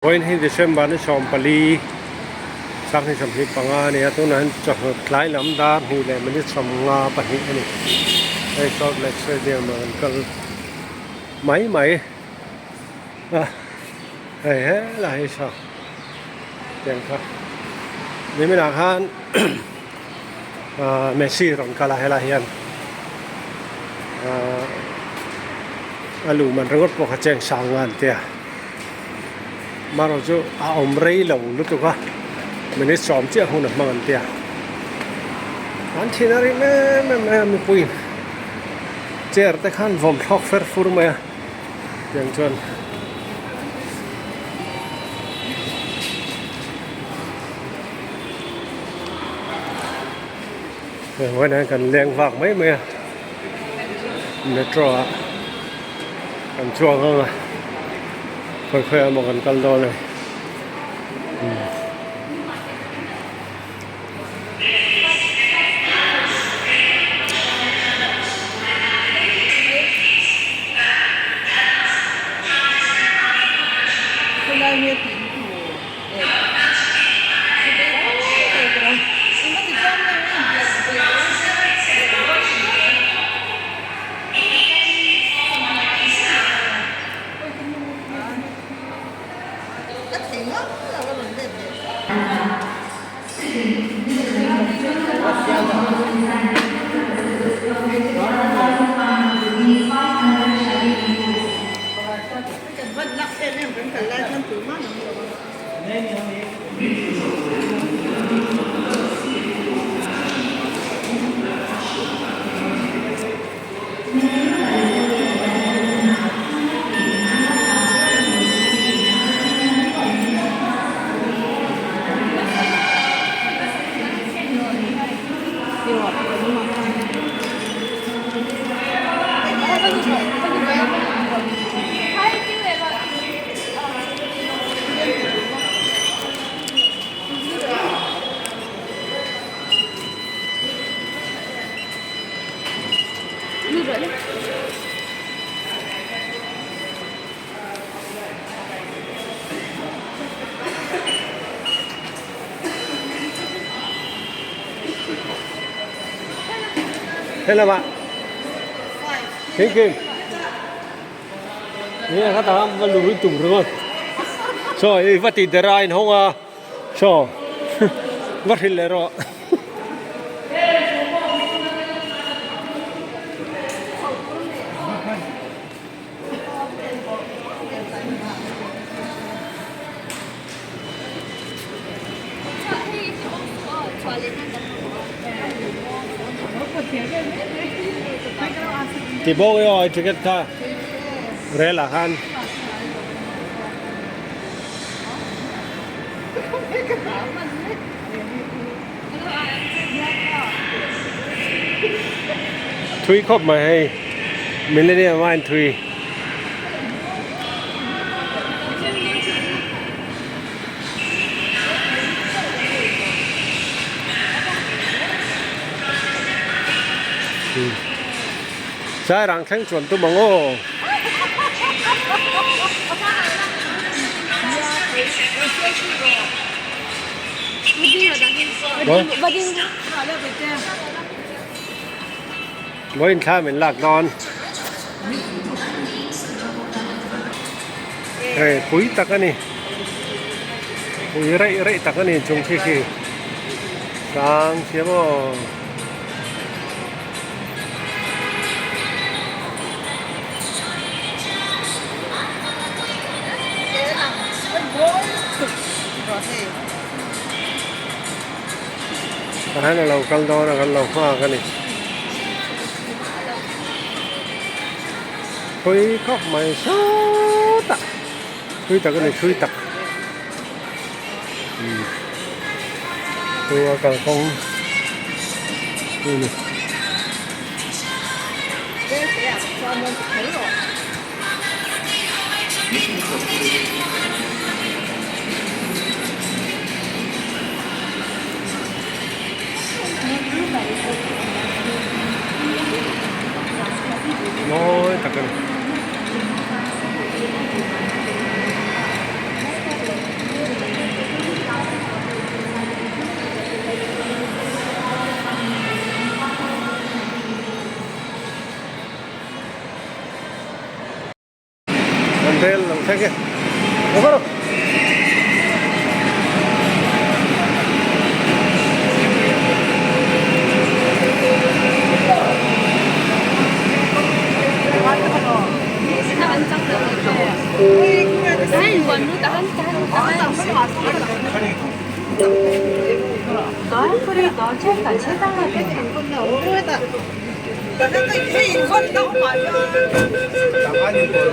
Vawiin hi December ni 14 2025 a ni a, tunah hian chawhnu tlai lam dar hnih leh minute 54 a ni. Hei Salt Lake Stadium ah kan kal mai mai a, hei helai hi saw tiang kha niminah khan Messi rawn kal a helai hian a luh man ringawt pawh kha cheng sang ngan tia. Marawh chu a awm rei lo lutuk a, minute 10 chiah hun a hmang an tia. An thin a rim em em mai a mipuiin chair te khan vawm thlawk fer fur mai a tiang chuan. Heng vawiin hian kan leng vak mai mai a metro ah kan chuang ang a khawi khawi ah emaw kan kal dawn a ni. Helama Kim Kim Nge kha ta va lu tum ringawt Saw i va ti der a in hawng a Saw va hrilh leh rawh. Ti bawk i aw i ticket kha rel ah khan. Thui khawp mai hei Millennium a inthui. Sairang thleng chuan tum ang aw. Vawiin thla min lak dawn. Hei pui tak a ni. Pui raih raih tak a ni chung khi khi. Sang thiam aw. Tah hian a lo kal dawn a kan lo nghak a ni. Thui khawp mai sawtah thui tak a ni thui tak. Chu a kalkawng chu a ni. Mawi tak a ni.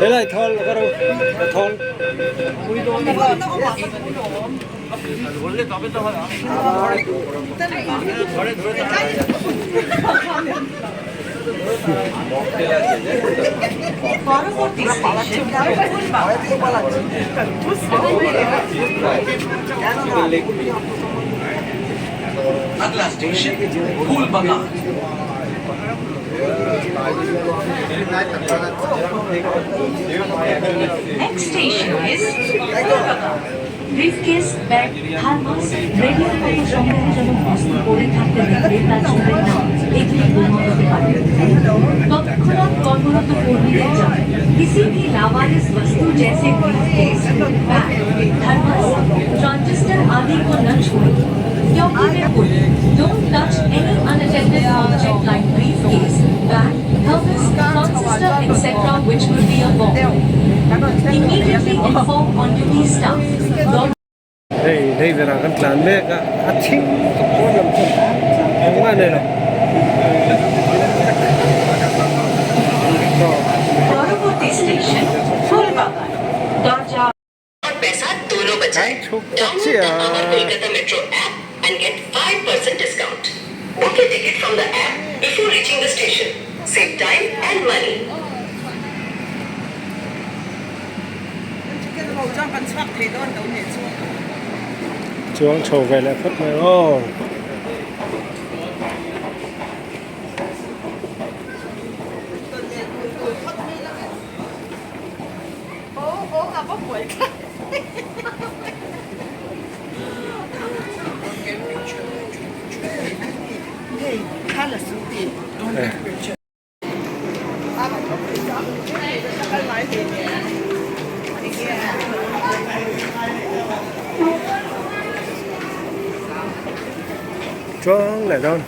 Helai thawl ka ro thawl. Next station is Briefcase, bag, thermos, রেডিওর মতো সন্দেহজনক বস্তু পড়ে থাকতে দেখলে তা ছুঁবেন না, এগুলি বোমা হতে পারে। তৎক্ষণাৎ কর্মরত কর্মীদের জানান। किसी भी लावारिस वस्तु जैसे briefcase, bag, thermos, transistor आदि को न छुएं, क्योंकि वे पुल। Don't touch any unattended object like briefcase, bag, thermos, transistor, etc., which could be a bomb. Immediately inform on duty staff. Don't Hei hei verah kan tlan mek a a thing tak pawn lam chu engmah a nei lo. Kan chhuk ta chiah Chuang chho ve leh phawt mai aw. Chuang leh dawn.